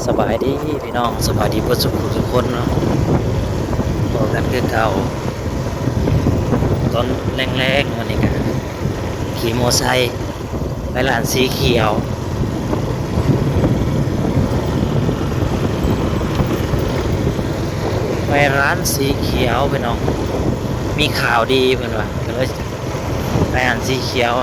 ສະບາຍດີພີ່ນ້ອງ ສະບາຍດີເບິດສູ່ຜູ້ສູ່ຄົນເນາະ ພໍ້ກັນຄືເກົ່າ ຕອນແລງໆ ວັນນີ້ກະຂີ່ມໍໄຊ ໄປຮ້ານສີຂຽວ ໄປຮ້ານສີຂຽວພີ່ນ້ອງ ມີຂ່າວດີເພິ່ນວ່າ ກະເລີຍໄປຮ້ານສີຂຽວ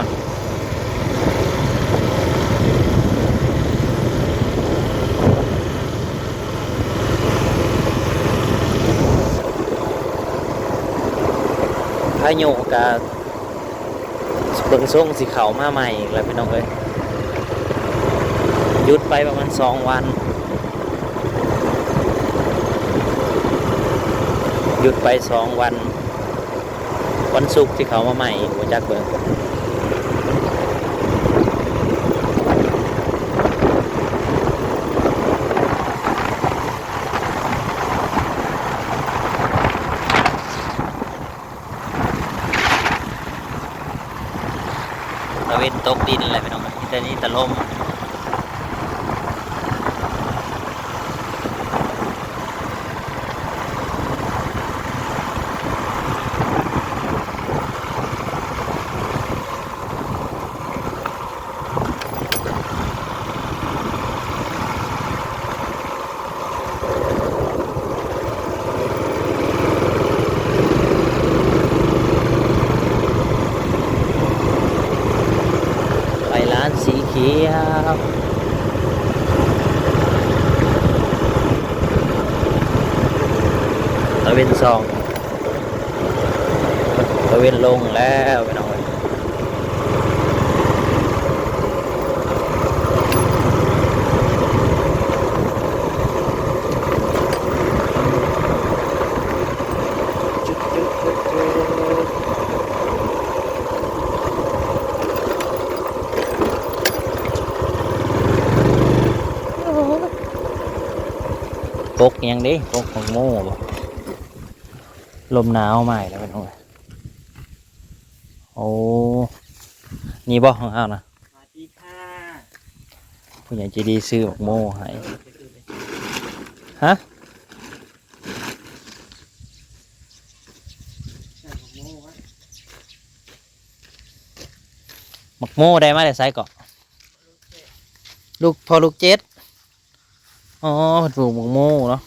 ພາຍຸກະ ເບິ່ງຊົງຊິເຂົ້າມາໃໝ່ອີກແລ້ວພີ່ນ້ອງເອີຍ ຢຸດໄປປະມານສອງວັນ ຢຸດໄປສອງວັນ ວັນສຸກຊິເຂົ້າມາໃໝ່ອີກ ບໍ່ຈັກເບິ່ງ. ຕາເວັນຕົກດິນແຫຼະພີ່ນ້ອງ ມີແຕ່ນີ້ຕາລົມ. ໄປຮ້ານສີຂຽວ ຕາເວັນສ່ອງ ຕາເວັນລົງແລ້ວພີ່ນ້ອງເອີຍ. ກົກຫຍັງເດ້? ກົກໝາກໂມບໍ? ລົມໜາວມາອີກແລ້ວພີ່ນ້ອງເອີຍ. ໂອ້ ນີ້ບໍຂອງເຮົານະ? ສະຫວັດດີຄ່ະ. ຜູ້ໃຫຍ່ໃຈດີຊື້ໝາກໂມໃຫ້. ຮະ? ໝາກໂມໄດ້ມາແຕ່ໃສເກາະ? ລູກພໍ່ລູກເຈັດ. ອໍ ເພິ່ນປູກໝາກໂມເນາະ.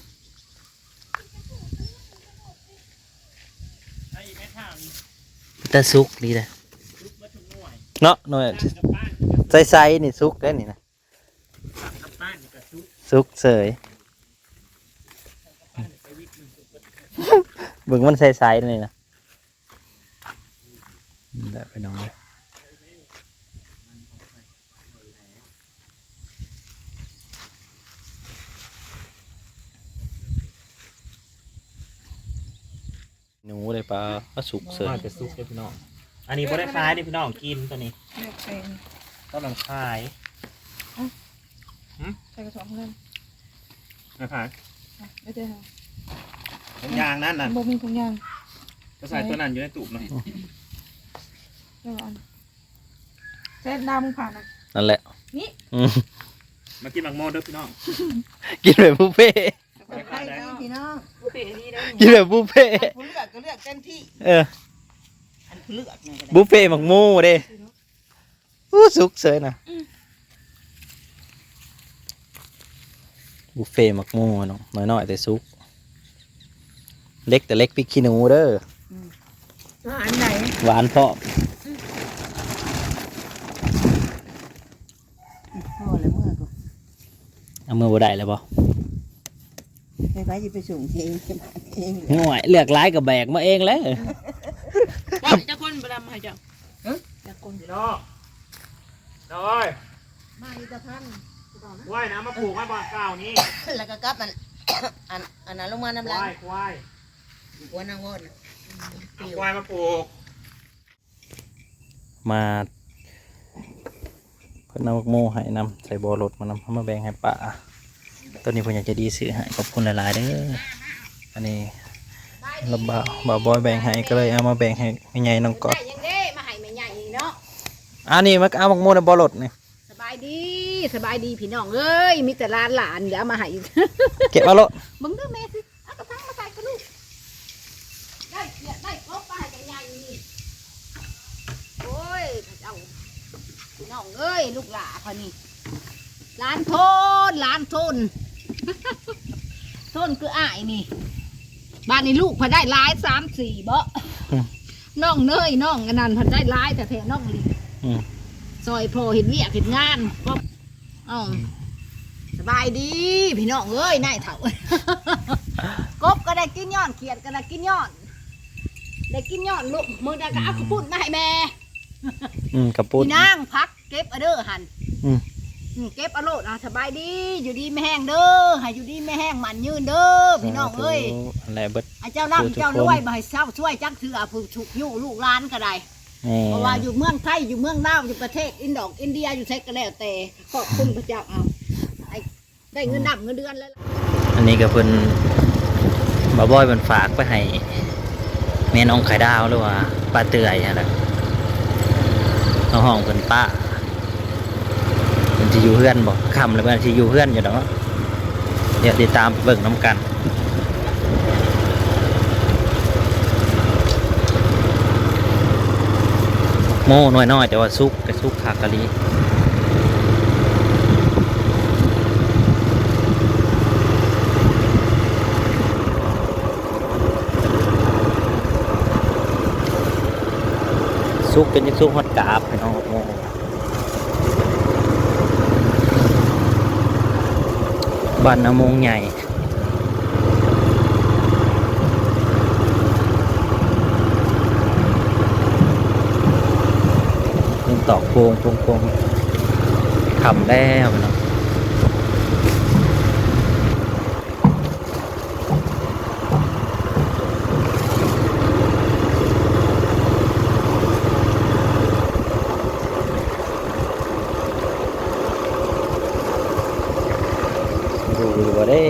ເປັນຕາສຸກດີເດ້ເນາະ. ໜ່ວຍໃສໆ ນີ້ສຸກເດ້ນີ້ນະ. ສຸກເສີຍ. ເບິ່ງມັນໃສໆ ນີ້ນະ. ນີ້ແຫຼະພີ່ນ້ອງເອີຍ ໜູໄດ້ປາ ປາສຸກເສີຍ ມາແຕ່ສຸກເດ້ພີ່ນ້ອງ. ອັນນີ້ບໍ່ໄດ້ຂາຍເດ້ພີ່ນ້ອງ ກິນຕົວນີ້ ເລືອກເອງ ກຳລັງຂາຍ. ເອົ້າ ຫຶ? ໃສ່ກະສອບເພິ່ນ ໄດ້ຂາຍ ອ່ະ ໄດ້ເດີ. ຖົງຢາງນັ້ນນະ ບໍ່ມີຖົງຢາງ ກໍໃສ່ຕົວນັ້ນຢູ່ໃນຕູ້ນະ. ເອີ ອັນ ແຊບນຳຂະນະ ນັ້ນແຫຼະ ນີ້ ອືມ ມາກິນໝາກໂມເດີພີ່ນ້ອງ ກິນແບບບຸບເຟ. ໄປເດີພີ່ນ້ອງ ບຸບເຟດີເດີ ກິນແບບບຸບເຟ ຜູ້ເລືອກກໍເລືອກເຕັມທີ່. ເອີ ອັນຜູ້ເລືອກນີ້ກໍໄດ້ ບຸບເຟໝາກໂມເດ້. ອູ້ ສຸກເສີຍນະ ອືມ ບຸບເຟໝາກໂມເນາະ ນ້ອຍໆ ແຕ່ສຸກ ເລັກແຕ່ເລັກພິກຂີ້ໜູເດີ. ອືມ ຫວານໃດ ຫວານພ້ອມ. ອືມ ພໍແລ້ວ ເມືອກ່ອນ ເອົາເມືອບໍ່ໄດ້ແລ້ວບໍ? ໃຜໆ ຊິໄປສົ່ງເອງ ເອງ ໂອ້ຍ ເລືອກຫຼາຍກໍແບກມາເອງແຫຼະ. ວ່າຈັກຄົນບໍ່ດຳໃຫ້ເຈົ້າ? ຮະ? ຈັກຄົນ? ພີ່ນ້ອງ ນ້ອຍ ມາອີກຕະພັນ ໄວ້ນະ ມາປູກໄວ້ບ່ອນເກົ່ານີ້ ແລ້ວກໍກັບອັນ ອັນ ອັນນັ້ນລົງມານຳຫຼັງ ຄວາຍ ຄວາຍ ຫົວນາງວອນນະ ເອົາຄວາຍມາປູກ. ມາ ເພິ່ນເອົາໝາກໂມໃຫ້ນຳ ໃສ່ບໍ່ລົດມານຳ ເອົາມາແບ່ງໃຫ້ປ້າ. ຕອນນີ້ຜູ້ໃຫຍ່ໃຈດີຊື້ໃຫ້ ຂອບຄຸນຫຼາຍໆເດີ. ອັນນີ້ລະບ່າວ ບ່າວບອຍແບ່ງໃຫ້ ກໍເລີຍເອົາມາແບ່ງໃຫ້ແມ່ໃຫຍ່ນ້ອງກອດ. ໄດ້ຫຍັງເດ້ ມາໃຫ້ແມ່ໃຫຍ່ນີ້ເນາະ. ອັນນີ້ມາເອົາໝາກໂມໃນບໍ່ລົດນີ້. ສະ ສະບາຍດີ ສະບາຍດີພີ່ນ້ອງເອີຍ ມີແຕ່ຫຼານໆ ດຽວເອົາມາໃຫ້ ເກັບເອົາໂລດ ເບິ່ງເດີແມ່ຊິ ເອົາກະຖາງມາໃສ່ກະລູກ ໄດ້ຂຽດໄດ້ກົບມາໃຫ້ໃຫຍ່ໆ ນີ້ ໂອ້ຍ ເຂົາເຈົ້າ ພີ່ນ້ອງເອີຍ ລູກຫຼ້າຂ້ອຍນີ້ ຫຼານໂທນ ຫຼານໂທນ ໂທນຄືອ້າຍນີ້ ບາດນີ້ລູກເພິ່ນໄດ້ຫຼາຍ ສາມສີ່ ເບາະ ອືມ ນ້ອງເນີຍ ນ້ອງອັນນັ້ນເພິ່ນໄດ້ຫຼາຍແທ້ໆ ນ້ອງລິ ອືມ ຊ່ອຍພໍ່ເຮັດວຽກເຮັດງານ ເອົ້າ ອືມ ສະບາຍດີພີ່ນ້ອງເອີຍ ນາຍເຖົ້າ ກົບກໍໄດ້ກິນຍ້ອນ ຂຽດກໍໄດ້ກິນຍ້ອນ ໄດ້ກິນຍ້ອນລູກ ມື້ໃດກໍເອົາ ອືມ ເຂົ້າປຸ້ນມາໃຫ້ແມ່ ອືມ ເຂົ້າປຸ້ນ ອີນາງ ຜັກເກັບເອົາເດີຫັ້ນ ອືມ ອືມ ເກັບເອົາໂລດ ອ່າ ສະບາຍດີ ຢູ່ດີມີແຮງເດີ ໃຫ້ຢູ່ດີມີແຮງໝັ້ນຍືນເດີ ພີ່ນ້ອງເອີຍ ສາທຸ ອັນແຫຼະເບິດ ໃຫ້ເຈົ້າລ່ຳເຈົ້າລວຍ ຜູ້ທຸກຄົນ ບໍ່ໃຫ້ເຊົາຊວຍຈັກເທື່ອ ຜູ້ທຸກຢູ່ລູກຫຼານກໍໄດ້ ແມ່ນ ເພາະວ່າຢູ່ເມືອງໄທ ຢູ່ເມືອງລາວ ຢູ່ປະເທດອິນດອກອິນເດຍ ຢູ່ໃສກໍແລ້ວແຕ່ ຂອບຄຸນພະເຈົ້າເອົາ ໃຫ້ໄດ້ເງິນ ອືມ ດຳເງິນເດືອນແລ້ວ ອັນນີ້ກໍເພິ່ນ ບ່າວບອຍເພິ່ນຝາກໄປໃຫ້ແມ່ນ້ອງໄຂ່ດາວ ຫຼືວ່າປ້າເຕື້ອຍຫັ້ນແຫຼະ ເຮົາຮ້ອງເພິ່ນປ້າ ເພິ່ນຊິຢູ່ເຮືອນບໍ່ ຄ່ຳແລ້ວເພິ່ນຊິຢູ່ເຮືອນຢູ່ດອກເນາະ ດຽວຕິດຕາມໄປເບິ່ງນຳກັນ ໂມໜ້ອຍໆ ແຕ່ວ່າສຸກ ກະສຸກຄັກອີ່ຫຼີ ສຸກຈົນຈະສຸກຮອດກາບ ພີ່ນ້ອງ ໂມ ບ້ານນາໂມງໃຫຍ່ ເພິ່ນຕອກໂພງ ໂພງ ໂພງ ຄ່ຳແລ້ວເນາະ ຢູ່ຢູ່ບໍ່ເດ້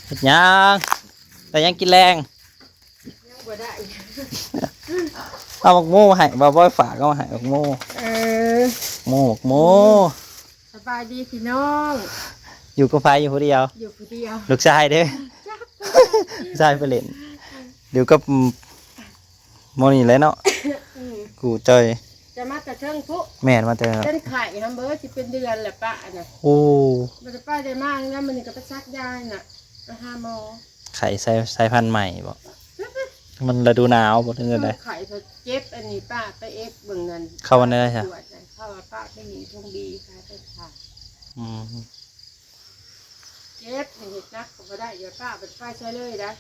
ເຮັດຫຍັງ? ໄດ້ຫຍັງກິນແລງ? ຍັງບໍ່ໄດ້ ເອົາໝາກໂມໃຫ້ ບ່າວບອຍຝາກເອົາມາໃຫ້ ໝາກໂມ ເອີ ໝາກໂມ ໝາກໂມ ສະບາຍດີພີ່ນ້ອງ ຢູ່ກັບໃຜ? ຢູ່ຜູ້ດຽວ? ຢູ່ຜູ້ດຽວ ລູກຊາຍເດ້ ລູກຊາຍໄປຫຼິ້ນ ຢູ່ກັບ ໝໍນີ້ແຫຼະເນາະ ອືມ ກູ່ຈ່ອຍ ຈະມາແຕ່ເທິງພຸ້ນ ແມ່ນ ມາແຕ່ ເປັນໄຂ້ຫັ້ນເບີ ຊິເປັນເດືອນແລ້ວປະນະ ໂອ້ ບໍ່ໄດ້ໄປໄດ້ມານຳ ມື້ນີ້ກໍໄປສັກຢານະ ໄປຫາໝໍ ໄຂ້ສາຍ ສາຍພັນໃໝ່ບໍ? ມັນລະດູໜາວບໍ ຫຼືຈັ່ງໃດ? ເອີ ໄຂ້ເພິ່ນເຈັບອັນນີ້ ປະໄປເອັກເບິ່ງນັ້ນ ເຂົາວ່າແນວໃດຊະ? ກວດນັ້ນ ເຂົາວ່າປະໄປນີ້ທົ່ງດີ ຂາເປັນຂາ ອືມ ເຈັບ ເຮັດໜັກກໍບໍ່ໄດ້ ຢ່າປະໄປໃສເລີຍໄດ໋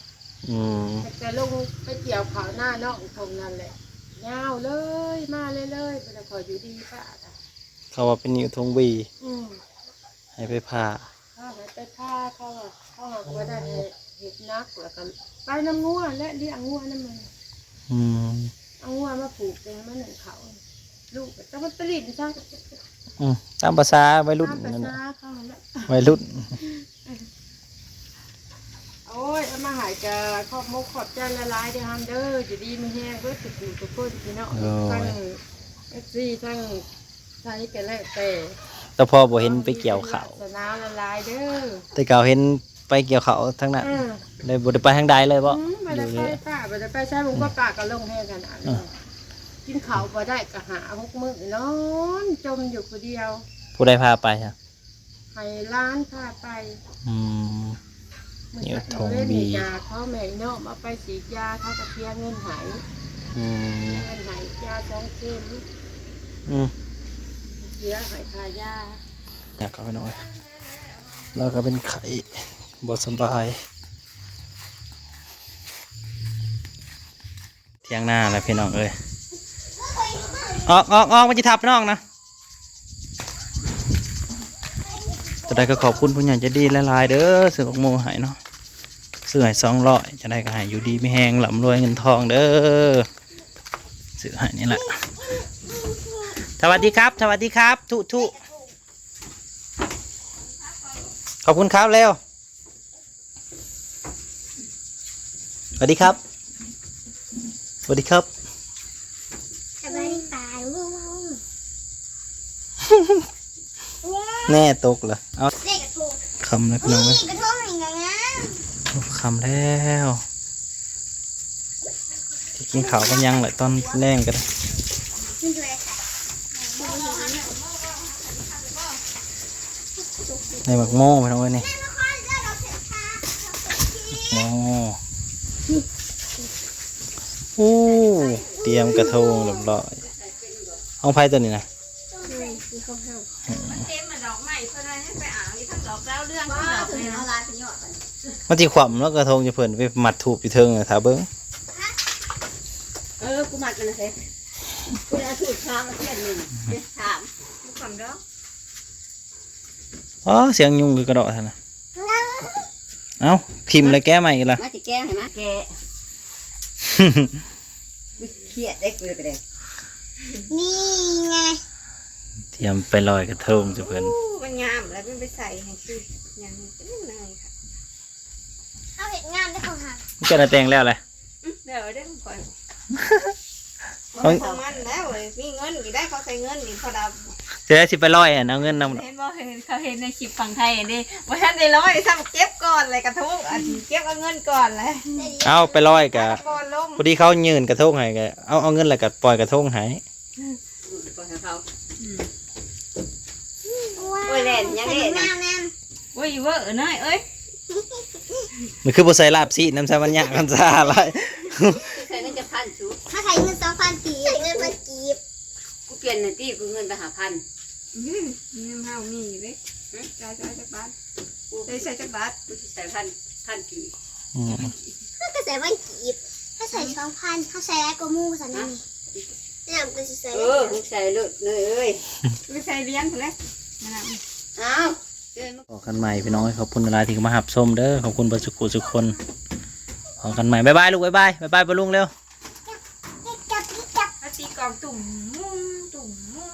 ອືມ ຕັ້ງແຕ່ລົງໄປກ່ຽວເຂົ້ານານ້ອງທົ່ງນັ້ນແຫຼະ ຍາວເລີຍ ມາເລື້ອຍໆ ບໍ່ໄດ້ຄ່ອຍຢູ່ດີປະ ເຂົາວ່າເປັນນິ້ວທົ່ງບີ ອືມ ໃຫ້ໄປຜ່າ ເຂົາໃຫ້ໄປຜ່າ ເຂົາວ່າ ເຂົາຫາກບໍ່ໄດ້ເຮັດໜັກ ແລ້ວກໍໄປນຳງົວແຫຼະ ລ້ຽງງົວນຳມັນ ອືມ ເອົາງົວມາຜູກ ແຕ່ໃຫ້ມັນໜຶ້ງເຂົ້າ ລູກກໍຕ້ອງໄປຫຼິ້ນຊະ ອືມ ຕາມພາສາໄວລຸ້ນ ຕາມພາສາເຂົາຫັ້ນແຫຼະ ໄວລຸ້ນ ໂອ້ຍ ເອົາມາໃຫ້ກໍຂອບມຸກຂອບໃຈຫຼາຍໆເດີ ຮຳເດີ ຢູ່ດີມີແຮງເບິດທຸກຜູ້ທຸກຄົນ ພີ່ນ້ອງ ໂດຍ ທັງເອັຟຊີ ທັງ ໃສກໍແລ້ວແຕ່ ແຕ່ພໍບໍ່ເຫັນໄປກ່ຽວເຂົ້າ ສະໜາວຫຼາຍໆເດີ ແຕ່ເກົ່າເຫັນໄປກ່ຽວເຂົ້າທາງນັ້ນ ເອີ ເລີຍບໍ່ໄດ້ໄປທາງໃດເລີຍບໍ? ອືມ ບໍ່ໄດ້ໄປ ຢູ່ນີ້ ປ້າບໍ່ໄດ້ໄປໃສ ເບິ່ງວ່າປ້າກໍລົງແຮງຂະໜາດ ເອີ ກິນເຂົ້າບໍ່ໄດ້ກໍຫ້າຫົກມື້ນອນຈົມຢູ່ຜູ້ດຽວ ຜູ້ໃດພາໄປຊະ? ໃຫ້ຫຼານພາໄປ ອືມ ມື້ເຊົ້າມື້ແລງນີ້ກະຂໍແມ່ນ້ອງເອົາໄປສີດຢາ ເຂົາກະເສຍເງິນໃຫ້ ອືມ ເສຍເງິນໃຫ້ຢາສອງເຂັມ ອືມ ເສຍໃຫ້ຄ່າຢາ ຢາກເຂົ້າໄປໜ້ອຍ ລາວກະເປັນໄຂ້ ບໍ່ສະບາຍ. ຖຽງນາແຫຼະພີ່ນ້ອງເອີຍ ອອກ ອອກ ອອກ ມັນຊິທັບນ້ອງນະ ຈັ່ງໃດກໍຂອບຄຸນຜູ້ໃຫຍ່ໃຈດີຫຼາຍໆເດີ ຊື້ໝາກໂມໃຫ້ເນາະ ຊື້ໃຫ້ສອງຮ້ອຍ ຈັ່ງໃດກໍໃຫ້ຢູ່ດີມີແຮງ ລ່ຳລວຍເງິນທອງເດີ ຊື້ໃຫ້ນີ້ແຫຼະ ສະຫວັດດີຄັບ ສະຫວັດດີຄັບ ທຸໆ ຂອບຄຸນຄັບເລັວ. ສະຫວັດດີຄັບ สวัสดีครับ สบายดีป้าลุง แน่ตกเหรอ เอา เลขกระทง ค่ำแล้วพี่น้องเอ้ย นี่กระทงนี่งาม ค่ำแล้ว สิกินข้าวกันยังแหละ ตอนแลงก็ได้ มันอยู่ในสาย ได้หมากโม่พี่น้องเอ้ยนี่ หมากโม่ โอ้ เตรียมกระทงเรียบร้อย ของไผตัวนี้นะ อืม ของเฮา มันเต็มมาดอกไม้เพิ่นว่าให้ไปเอาอีกทั้งดอกดาวเรืองทั้งดอกเลยนะ มันสิคว่ำแล้วกระทงจะเพิ่นไปมัดธูปอยู่เทิงน่ะ ถ้าเบิ่ง เออ กูมัดมันนะเซ่ กูเอาธูปทองมาเทียนหนึ่ง เจ็ดสาม กูคว่ำดอก อ๋อ เสียงยุงคือกระดอกท่านนะ เอ้า ถิ่มเลยแก้ใหม่อีกละ มาสิแก้ให้มาแก้ เครียดได้กูก็ได้ นี่ไง เตรียมไปลอยกระทงจ้ะเพิ่น อู้ มันงามแล้วมันไปใส่ให้คือหยังนี่เป็นยังไงคะ เอาเฮ็ดงามได้ของหา มันจะได้แต่งแล้วแหละ อืม เดี๋ยวได้ของข่อย ของมันแล้วเว้ย มีเงินอีกได้ เขาใส่เงินอีก เขาดับ จะได้สิไปลอยอะ เอาเงินนำ เห็นบ่ เห็น เขาเห็นในคลิปฝั่งไทยอันนี้ บ่ทันได้ลอย ซ้ำเก็บก่อนเลยกระทง อันเก็บเอาเงินก่อนเลย เอาไปลอยกะ ก่อนลง พอดีเขายื่นกระทงให้กะ เอา เอาเงินแล้วกะปล่อยกระทงให้ อืม ปล่อยให้เขา อืม โอ้ย แล่นยังเล่นนะ โอ้ย เวอร์น้อยเอ้ย มันคือบ่ใส่ลาบซีนำซะ มันยากกันซะหลาย ใส่เงินจะพันสู ถ้าใส่เงินสองพันกีบ ใส่เงินพันกีบ กูเปลี่ยนหน่อยติ กูเงินไปห้าพัน อืม มีน้ำเฮามีอยู่เด้ หึ จ่าย จ่ายจักบาท กู ได้ใส่จักบาท กูสิใส่พัน พันกีบ อืม ถ้าก็ใส่พันกีบ ถ้าใส่สองพัน ถ้าใส่หลายกว่าหมู่ซั่นนี่ น้ำก็สิใส่ เออ มึงใส่โลดเลยเอ้ย มึงใส่เหรียญพุ้นแหละ นั่นน่ะ อ้าว เอ้ย มึง พ้อกันใหม่พี่น้อง ขอบคุณหลายๆที่มารับชมเด้อ ขอบคุณเบิดสุขุสุคน พ้อกันใหม่ บ๊ายบายลูก บ๊ายบาย บ๊ายบายป้าลุงเร็ว มาตีกลองตุ่มมุ่ง ตุ่มมุ่ง